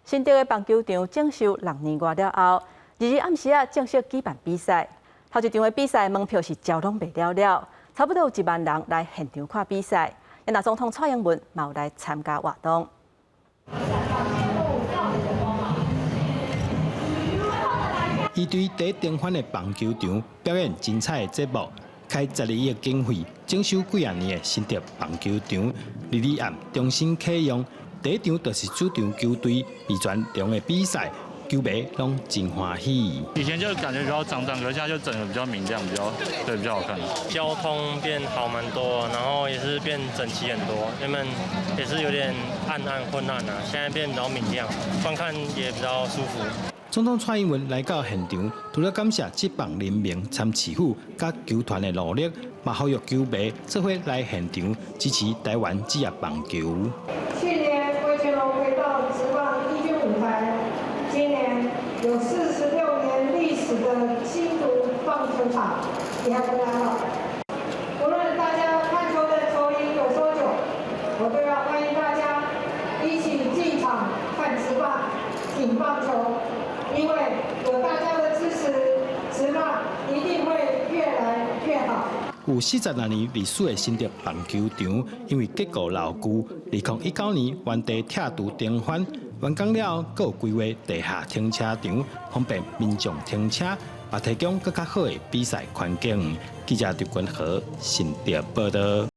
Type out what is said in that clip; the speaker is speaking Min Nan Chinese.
新竹的棒球場整修6年外了後，二日暗時仔正式舉辦比賽。頭一場的比賽門票是焦攏賣了了，差不多有1萬人來現場看比賽。若總統蔡英文嘛有來參加活動。伊對佇頂番的棒球場表演精彩的節目，開12億經費整修幾仔年的新竹棒球場，二二暗重新啟用。第一場就是主場球隊味全龍的比賽，球迷攏真歡喜。以前就感覺比較髒髒，可是現在就整個比較明亮，比較對比較好看。交通變好蠻多，然後也是變整齊很多。原本也是有點暗暗昏暗啊，現在變比較明亮，觀看也比較舒服。總統蔡英文來到現場，除了感謝職棒聯盟參市府佮球團的努力，嘛呼籲球迷做伙來現場支持台灣職業棒球。去年味全龍回到職棒一軍舞台，今年有46年歷史的新竹棒球場也回來了。無論大家看球的球齡有多久，我都要歡迎大家一起進場看職棒、挺棒球。因為有大家的支持，職棒一定會越來越好。有46年歷史的新竹棒球場，因為結構老舊，2019年原地拆除重翻，完工了後，閣有規劃地下停車場，方便民眾停車，也提供閣較好的比賽環境。記者劉君和新竹報導。